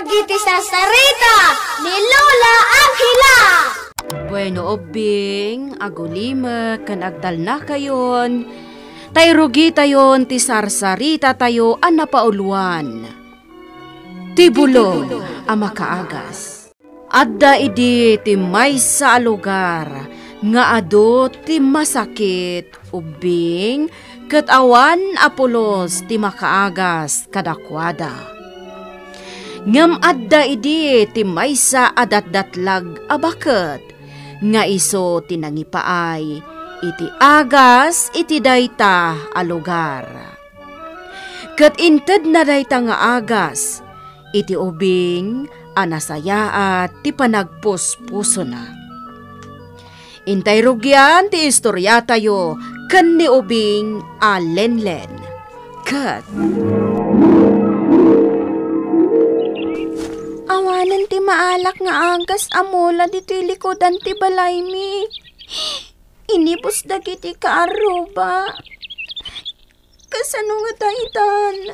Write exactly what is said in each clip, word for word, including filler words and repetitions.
Dagiti sarsarita ni Lola Angela. Bueno, ubbing, agulimek ken agtalnakayon, tay rugitayon ti sarsaritatayo a napauluan. Ti bulong a makaagas. Adda idi ti maysa a lugar nga adu ti masakit, ubbing, ket awan a pulos ti makaagas kadakuada. Ngem adda idi ti maysa a datdatlag a baket nga isu ti nangipaay iti agas iti dayta a lugar. Ket intedna dayta nga agas iti ubing a nasayaat ti panagpuspusona. Intay rugian ti istoriatayo ken ni ubing a Lenlen. Ket awanen ti maalak nga agas a mula ditoy likudan ti balaymi. Inibus dagiti kaarruba. Kasano nga daytan?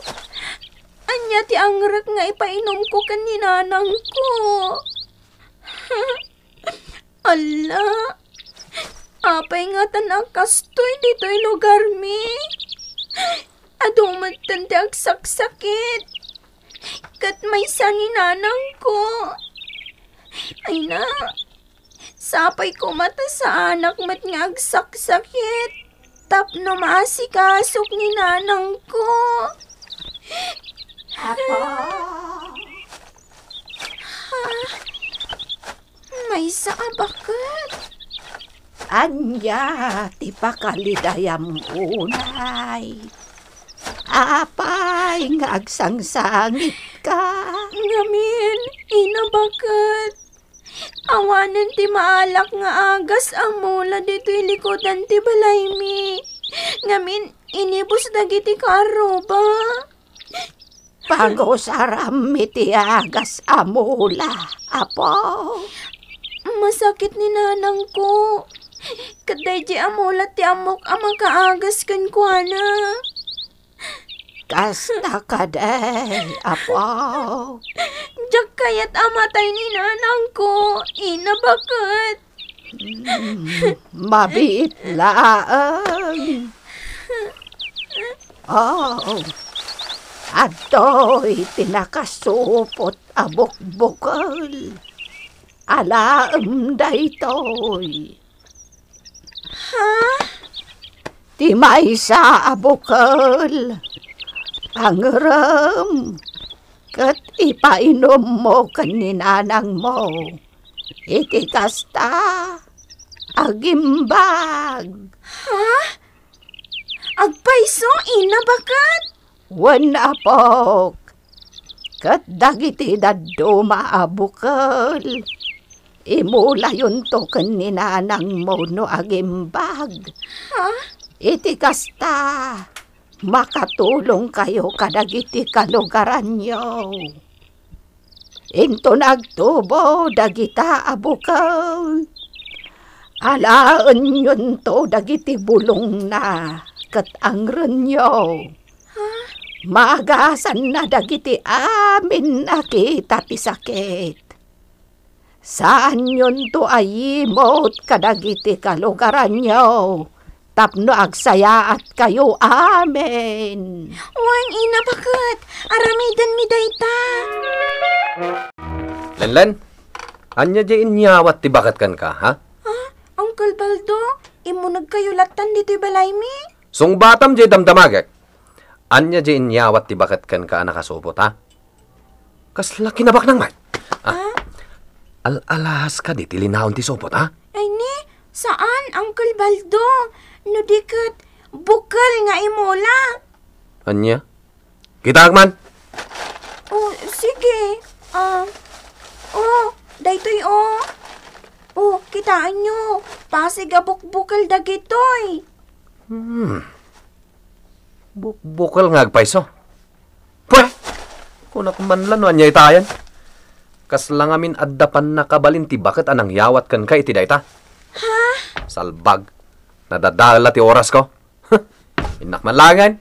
Ania ti angrek nga ipainumko ken ni nanangko? Alla, apay ngatan a kastoy ditoy lugarmi? Adu metten ti agsaksakit. Ket maysa ni nanangko. Ay na, sapay koma ta saanak met nga agsaksakit tapno maasikasok ni nanangko. Apo. Ha? Maysa a baket. Ania ti pakalidayam unay? Apay nga agsangsangitka? Ngamin, ina baket. Awanen ti maalak nga agas a mula ditoy likudan ti balaymi. Ngamin, inibus dagiti kaarruba. Pagusaram iti agas a mula, Apo. Masakit ni nanangko. Ket daydi a mula ti ammok a makaagas kenkuana. Kasta kadi, Apo. Diak kayat a matay ni nanangko, ina baket. Mm, mabiit laeng. Oh, adtoy ti nakasupot a bukbukel. Alaem daytoy. Ha? Ti maysa a bukel. Pangerem. Ket ipainummo ken ni nanangmo. Iti kasta, agimbag. Ha? Agpayso, ina baket? Wen, apok. Ket dagiti dadduma a bukel, imulayonto ken ni nanangmo no agimbag. Ha? Iti kasta, makatulongkayo kadagiti kalugaranyo. Inton agtubo dagita a bukel, alaenyonto dagiti bulongna ket angrenyo. Ha? Maagasanna dagiti amin a kita ti sakit. Saanyonto a yimot kadagiti kalugaranyo tapno agsayaatkayo amin. Wen, ina baket, aramidenmi dayta. Lenlen, ania diay inyawat ti baket kenka, ha? Ha? Uncle Baldo, immunegkayo lattan ditoy balaymi? Sungbatam diay damdamagek. Ania diay inyawat ti baket kenka a nakasupot, ha? Kasla kinabaknang met. Ah, ah? Al-alahas kadi ti linaon ti supot, ha? Ay ni, saan, Uncle Baldo. No di ket, bukel nga imula. Ania? Kitaak man. Oh, sige. Ah, oh, daytoy, oh. Oh, kitaenyo. Pasig a bukbukel dagitoy. Hmm. Bukbukel nga agpayso. Pwe! Kunak man la no ania itayen. Kasla ngamin adda pannakabalin ti baket a nangyawat kenka iti dayta. Ha? Salbag. Nadadael la ti orasko. Innak man laengen.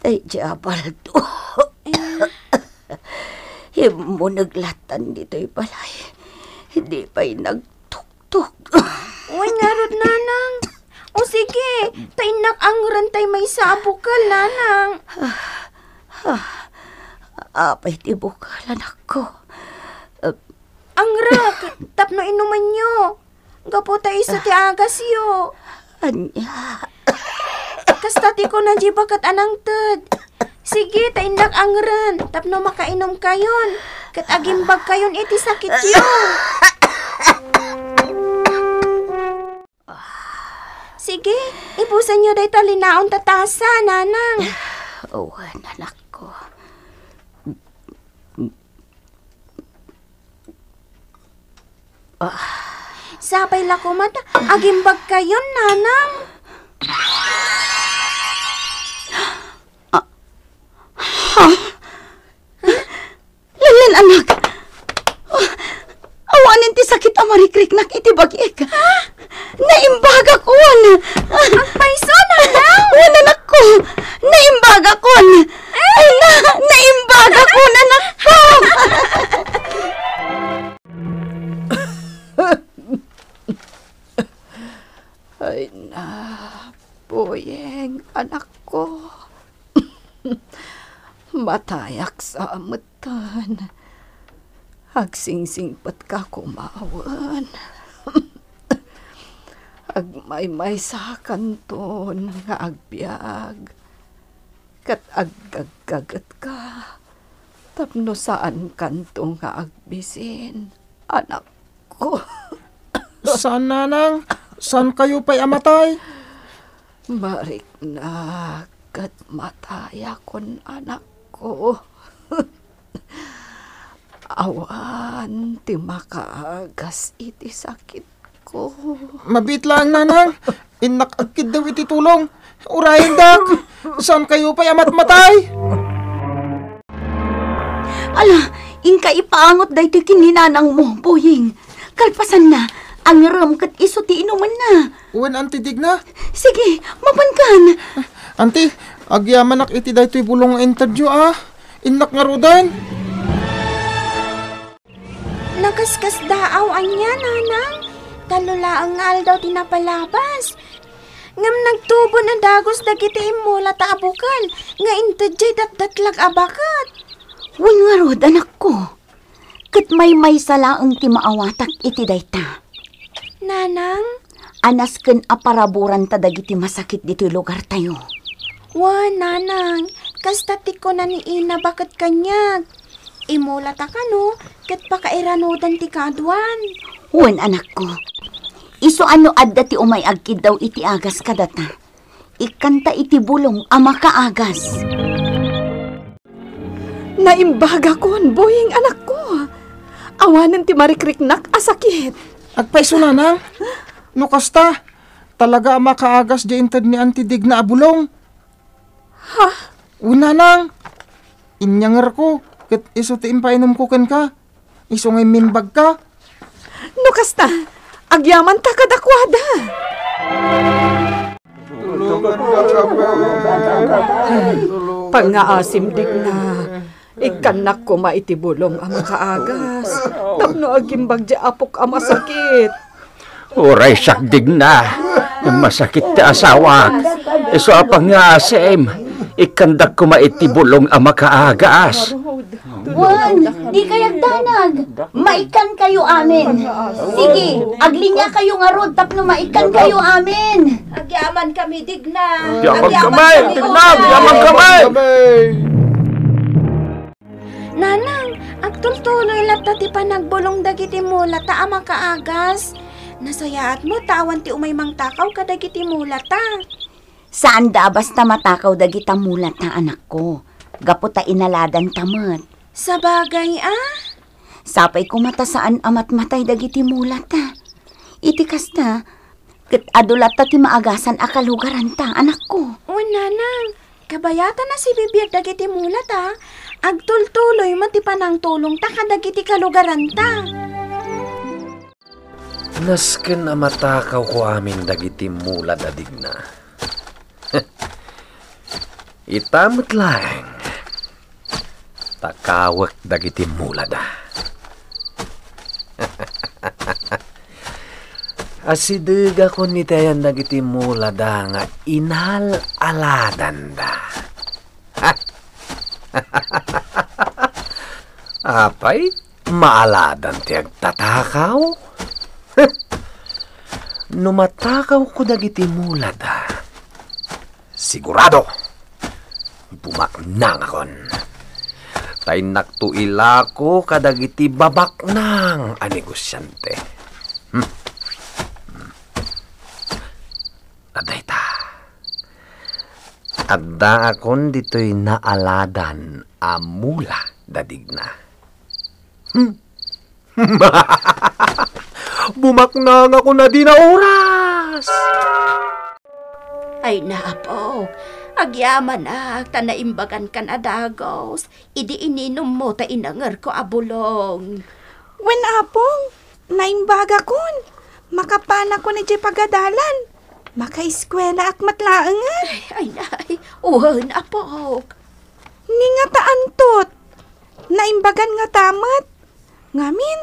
Ay, diabaldo. Immuneg latan ditoy balay. Di pay nagtuktok. Wen ngarud, Nanang. O sige, ta innak angren tay maysa a bukel, Nanang. Ah, apay ti bukel, anakko? Angrek, tapno inumenyo. Gapu ta isu ti agasyo. Ania? Kasta ti kuna diay baket a nangted. Sige, ta innak angren, tapno makainumkayon, ket agimbagkayon iti sakityo. Sige, ibusenyo dayta linaon ta tasa, Nanang. Wen, anakko. Sapay la koma ta agimbagkayon, Nanang. Ah, ha? Laeng, anak. Ah, awanen ti sakit a marikriknak iti bagik. Naimbagakon! Agpayso, Nanang! Wen, anakko! Naimbagakon! Ay, na, naimbagakon, anakko! Ay, na, Boyeng, anakko. Matayak sa met. Tan, agsingsingpetka koma wen. Agmaymaysakanton nga agbiag, ket aggaggagetka tapno saankanto nga agbisin, anakko. Saan, Nanang? Saankayo pay a matay? Mariknak ket matayakon, anakko. Awan ti makaagas iti sakitko. Mabiit laeng, Nanang. Innak agkiddaw iti tulong. Urayendak. Saankayo pay a matmatay? Ala, inka ipaangot daytoy ken ni nanangmo, Boying. Kalpasanna, angrem ket isu ti inumenna. Wen, Auntie Digna. Sige, mapankan. Auntie, agyamanak iti daytoy bulong nga intedyo, a. Innak ngaruden. Nakaskasdaaw ania, Nanang? Tallo laeng nga aldaw ti napalabas. Ngem nagtubo a dagus dagiti immulata a bukel nga inted diay datdatlag a baket. Wen ngarud, anakko. Ket maymaysa laeng ti maawatak iti dayta. Nanang? A nasken a paraburanta dagiti masakit ditoy lugartayo. Wen, Nanang, kasta ti kuna ni Ina baket kaniak. Imulata kano, ket pakairanudan ti kaaduan. Wen, anakko. Isu a no adda ti umay agkiddaw iti agas kadata, ikkanta iti bulong a makaagas. Naimbagakon, Boying, anakko. Awanen ti marikriknak a sakit. Agpayso, Nanang. No kasta, talaga a makaagas diay inted ni Auntie Digna a bulong. Ha? Wen, Nanang. Inyangerko, ket isu ti impainumko kenka. Isu nga immimbagka. No kasta, agyamanta kadakuada. Pangngaasim, Digna. Ikkannak koma iti bulong a makaagas tapno agimbag diay apok a masakit. Uray siak, Digna. Masakit ti asawak. Isu a pangngaasim, ikkandak koma iti bulong a makaagas. Wen, dikay agdanag. Maikkankayo amin. Sige, agliniakayo ngarud tapno maikkankayo amin. Agyamankami, Digna. Agyamankami, Digna. Agyamankami. Nanang, agtultuloy latta ti panagbulong dagiti mulata a makaagas. Nasayaat met ta awan ti umay mangtakaw kadagiti mulata. Saanda a basta matakaw dagita mulata, anakko, gapu ta inaladanta met. Sabagay a. Sapay koma ta saan a matmatay dagiti mulata. Iti kasta, ket adu latta ti maagasan a kalugaranta, anakko. Wen, Nanang, kabayatan a sibibiag dagiti mulata, agtultuloy met ti panangtulongta kadagiti kalugaranta. Nasken a matakawko amin dagiti mula da, Digna. Ita met laeng, takawek dagiti mulada. Asidegakon iti ayan dagiti mulada nga inal-aladanda. Apay, maaladan ti agtatakaw? No matakawko dagiti mulada, sigurado, bumaknangakon. Ta innakto ilako kadagiti babaknang a negosiante. Hmm. Adda ita. Addaakon ditoy naaladan a mula dadigna. Hmm. Bumaknangakon a di naoras. Ay, Apo, agyamanak ta naimbagankan a dagus idi ininummo ta inangerko a bulong. Wen, Apong, naimbagakon. Makapanakon idiay pagadalan. Makaeskuelaak met laengen. Ay, ay, nay. Wen, Apok. Ni ngata antot. Naimbagan ngata met. Ngamin,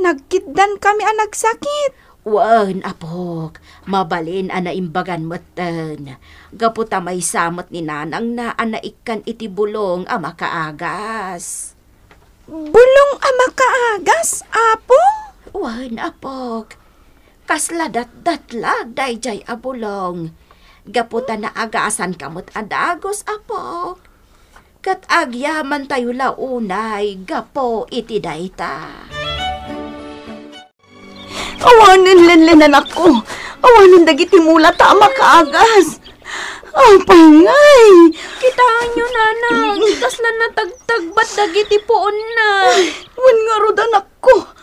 nagkiddankami a nagsakit. Wen, Apok. Mabalin a naimbagan metten. Gapu ta maysa met ni nanangna a naikkan iti bulong a makaagas. Bulong a makaagas, Apong? Wen, Apok. Kasla datdatlag daydiay a bulong. Gapu ta naagasanka met a dagus, Apok. Ket agyamantayo la unay gapu iti dayta. Awanen lenlen, anakko. Awanen dagiti mulata a makaagas. Apay ngay? Kitaenyo, nanang, kasla natagtagbat dagiti puonna. Wen ngarud, anakko.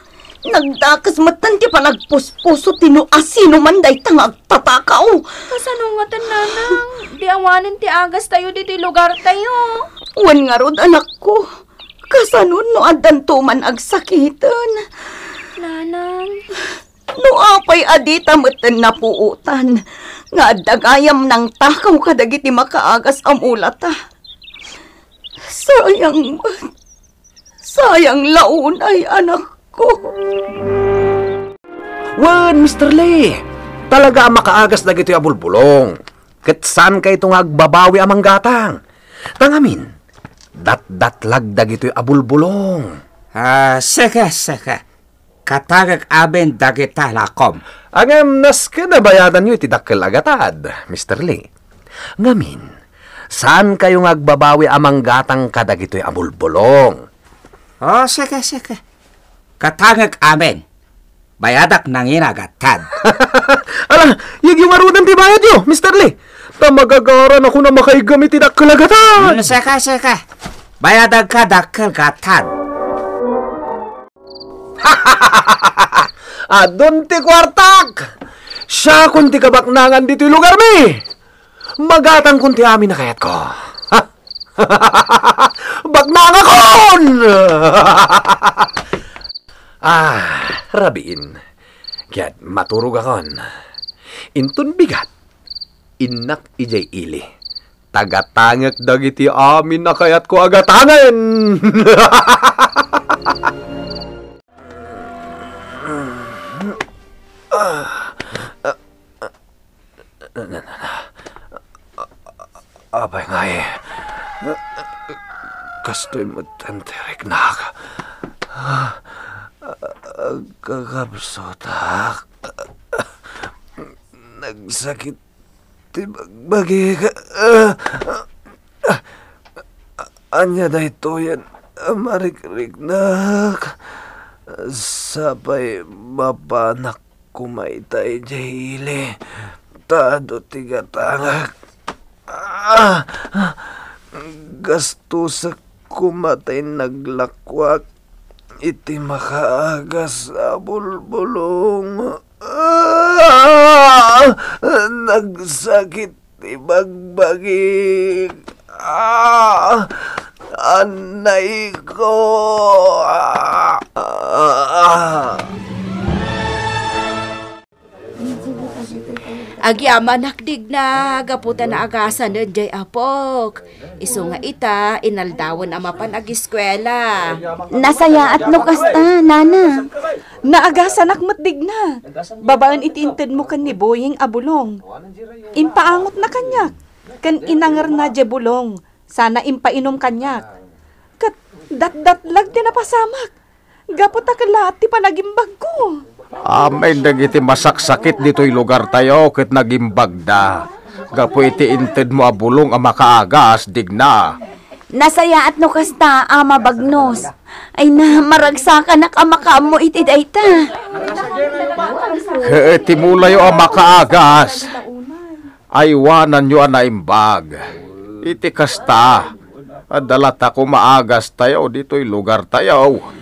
Nagdakes metten ti panagpuspuso ti no asino man dayta nga agtatakaw. Kasano ngaten, nanang? Di awanen ti agastayo ditoy lugartayo. Wen ngarud, anakko. Kasano no addanto man agsakiten? Nanang. No apay a dita metten napuotan nga adda gayam nangtakaw kadagiti makaagas a mulata. Sayang met. Sayang la unay, anakko. Wen, Mister Lee, talaga a makaagas dagitoy a bulbulong. Ket saankayto nga agbabawi a manggatang. Ta ngamin, datdatlag dagitoy a bulbulong. Ah, sige, sige. Katangek amin dagita, lakom. Ngem nasken a bayadanyo iti dakkel a gatad, Mister Lee. Ngamin, saankayo nga agbabawi a manggatang kadagitoy a bulbulong. Oh, sige, sige. Katangek amin. Bayadak nangina a gatad. Ala, yegyo ngaruden ti bayadyo, Mister Lee. Ta magagaranakon a makaiggam iti dakkel a gatad. Mm, sige, sige. Bayadagka dakkel gatad. Adun ti kuartak! Siakon ti kabaknangan ditoy lugarmi! Magatangkon ti amin a kayatko. Baknangakon! Ah, rabiin. Ket maturogakon. Inton bigat, innak idiay ili. Tagatangek dagiti amin a kayatko a gatangen. Apay ngay, kastoy met ti riknak. Agkakapsutak. Nagsakit ti bagbagik. Ah, ah, ania daytoyen a marikriknak? Sapay mapanak koma ita idiay ili, ta adu ti gatangak. Ah, ah, gastusak koma ta innaglakoak iti makaagas a bulbulong. Ah! Nagsakit ti bagbagik. Ah! Annayko! Ah! Ah! Agyamanak, Digna, gapu ta naagasanen jay apok. Isu nga ita, inaldawen a mapan agiskuela. Nasayaat no kasta, nana. Naagasanak met, Digna. Babaen iti intedmo ken ni Boying a bulong. Impaangotna kaniak, ken inangerna jay bulong, sana impainom kaniak. Ket datdatlag ti napasamak. Gapu ta kellaat ti panagimbagko. Amin dagiti masaksakit ditoy lugartayo ket nagimbagda gapu iti intedmo a bulong a makaagas, Digna. Nasayaat no kasta, Ama Bagnos. Ay na, maragsakanak a makaammo iti dayta. Ket ti mulayo a makaagas, aywananyo a naimbag. Iti kasta, adda latta koma agastayo ditoy lugartayo.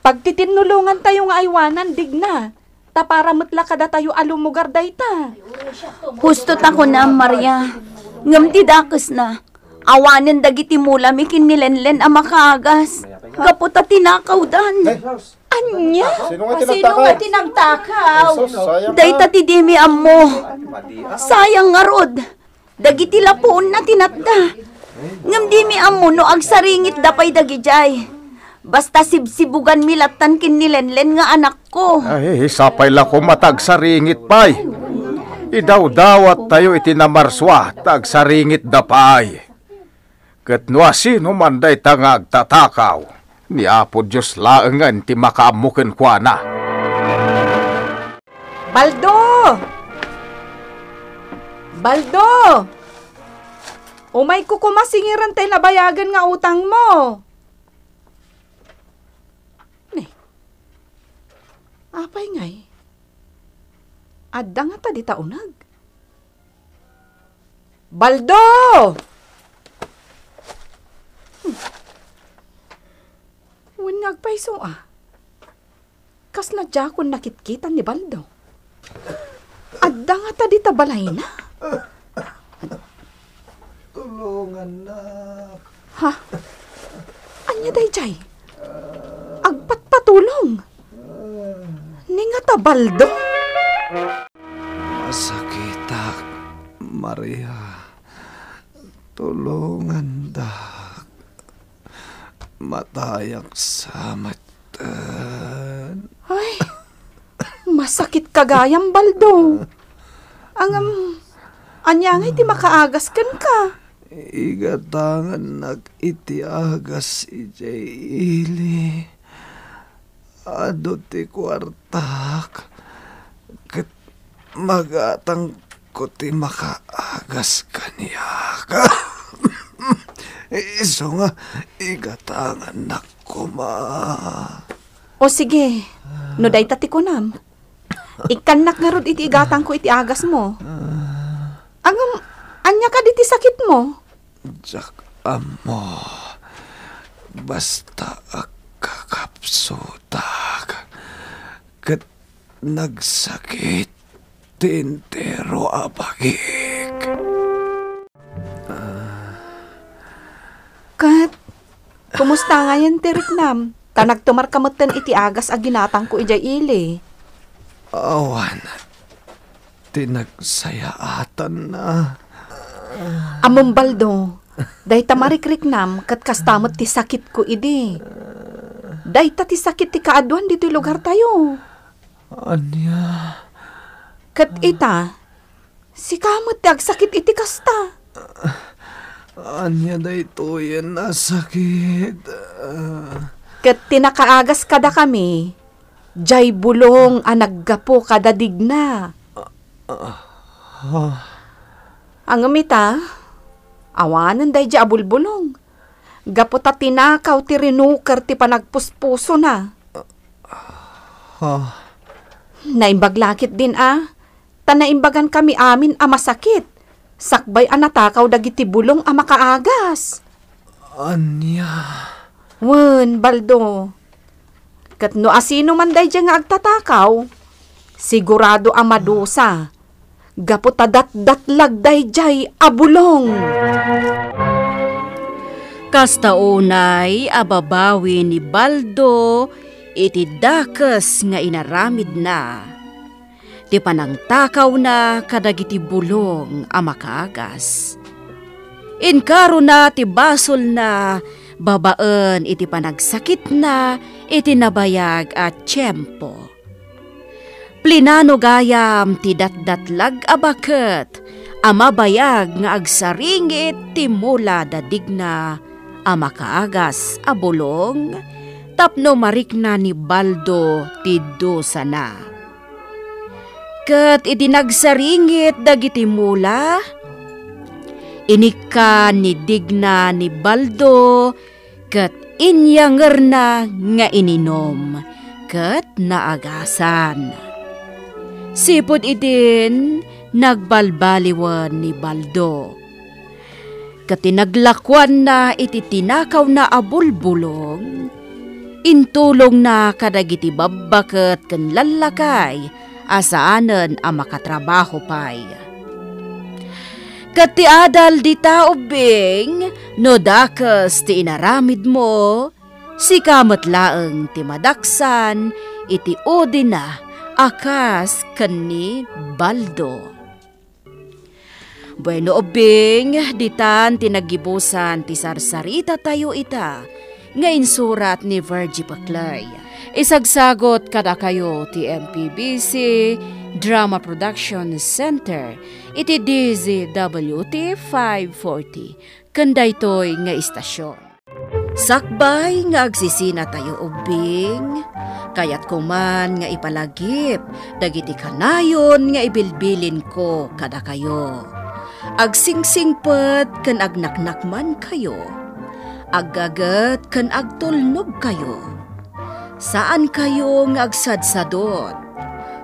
Pagtitinnulongantayo nga aywanan, Digna, ta para met la kadatayo a lumugar dayta. Husto ta kunam, Maria. Ngem ti dakesna, awanen dagiti mulami ken ni Lenlen a makaagas, gapu ta tinakawdan. Ania? Sino nga tinagtakaw? Dayta ti dimi ammo. Sayang ngarud. Dagiti lapuonna ti natda. Ngem dimi ammo no agsaringitda pay dagidiay. Basta sibsibuganmi lattan ken ni Lenlen nga anakko. Ay, sapay la koma ta agsaringit pay. Idawdawattayo iti namarsua ta agsaringitda pay. Ket no asino man dayta nga agtatakaw, ni Apo Dios laengen ti makaammo kenkuana. Baldo! Baldo! Umayko koma singirenta ti nabayagen nga utangmo. Ne. Apay ngay? Adda ngata dita uneg? Baldo! Hmm. Wen nga agpayso a. Kasla diakon nakitkitan ni Baldo. Adda ngata dita balayna? Tulongannak. Ha? Ania daydiay? Agpatpatulong? Ni ngata Baldo? Masakitak, Maria. Tulongandak. Matayak sa metten. Ay, masakit ka gayam, Baldo. Ngem, ania ngay ti makaagas kenka? Igatangannak iti agas idiay ili. Adu ti kuartak, ket magatangko ti makaagas kaniak. Isu nga igatangannak koma. O sige, no dayta ti kunam, ikkannak ngarud iti igatangko iti agasmo. Ngem, ania kadi ti sakitmo? Diak ammo. Basta agkakapsutak. Ket nagsakit ti entero a bagik. Ket, kumusta ngayen ti riknam? Ta nagtumarka metten iti agas a ginatangko idiay ili. Awan ti nagsayaatanna. Ammom, Baldo, dayta marikriknam ket kasta met ti sakitko idi. Dayta ti sakit ti kaaduan ditoy lugartayo. Ania? Ket ita, sika met ti agsakit iti kasta. Ania daytoyen a sakit? Ket ti nakaagas kadakami, jay bulong a naggapu kada Digna. Ah, ah. Ngem ita, awanen daydi a bulbulong. Gapu ta tinakaw ti rinuker ti panagpuspusona. Ah. Naimbag la ketdin a, ta naimbaganmi amin a masakit, sakbay a natakaw dagiti bulong a makaagas. Ania? Wen, Baldo. Ket no asino man daydiay nga agtatakaw, sigurado a madusa, gapu ta datdatlag daydiay a bulong. Kasta unay a babawi ni Baldo iti dakes nga inaramidna. ti panangtakawna kadagiti bulong a makaagas. Inkarona ti basolna babaen iti panagsakitna iti nabayag a tiempo. Plinano gayam ti datdatlag a baket a mabayag nga agsaringit ti mula dadigna a makaagas a bulong tapno marikna ni Baldo ti dusana. Ket idi nagsaringit dagiti mula, inikkan ni digna ni Baldo ket inyangerna nga ininum ket naagasan. Sipud idin, nagbalbaliwen ni Baldo. Ket ti naglakuanna iti tinakawna a bulbulong, intulongna kadagiti babbaket ken lallakay a saanen a makatrabaho pay. Ket ti adal dita, Ubbing, no dakes ti inaramidmo, sika met laeng ti madaksan iti udina a kas ken ni Baldo. Bueno, Ubbing, ditan ti naggibusan ti sarsaritatayo ita nga insurat ni Virgie Paclay. Isagsagot kadakayo ti M P B C Drama Production Center iti D Z W T five forty ken daytoy nga istasion. Sakbay nga agsisinatayo, Ubbing, kayatko man nga ipalagip dagiti kanayon nga ibilbilinko kadakayo. Agsingsingpet ken agnaknakmankayo. Aggaget ken agtulnogkayo. Saankayo nga agsadsadot.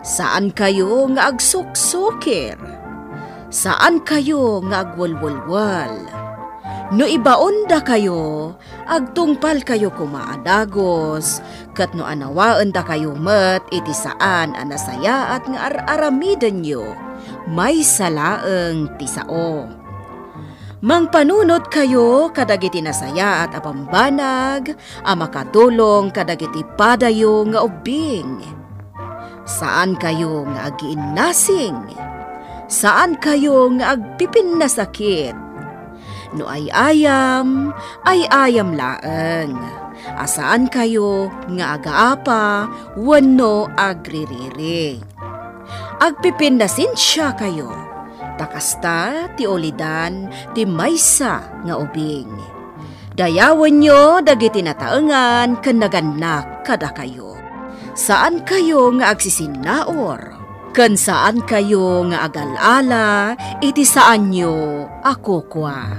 Saankayo nga agsuksukir. Saankayo nga agwelwelwel. No ibaondakayo, agtungpalkayo koma a dagus, ket no anawaendakayo met iti saan a nasayaat nga ar-aramidenyo, maysa laeng ti sao. Mangpanunotkayo kadagiti nasayaat a bambanag a makatulong kadagiti padayo nga ubbing. Saankayo nga agiinnasing. Saankayo nga agpipinnasakit. No ay-ayam, ay-ayam laeng. A saankayo nga agaapa wenno agririri. Agpipinnasensiakayo, ta kasta ti ulidan ti maysa nga ubing. Dayawenyo dagiti nataengan ken nagannak kadakayo. Saankayo nga agsisinnaur, ken saankayo nga agal-ala iti saanyo a kukua.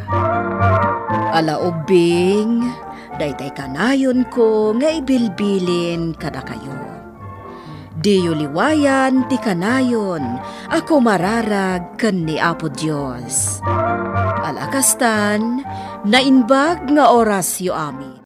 Ala ubbing, daytay kanayonko nga ibilbilin kadakayo. Diyo liwayan ti kanayon a kumararag ken ni Apo Dios. Ala kastan, naimbag nga orasyo amin.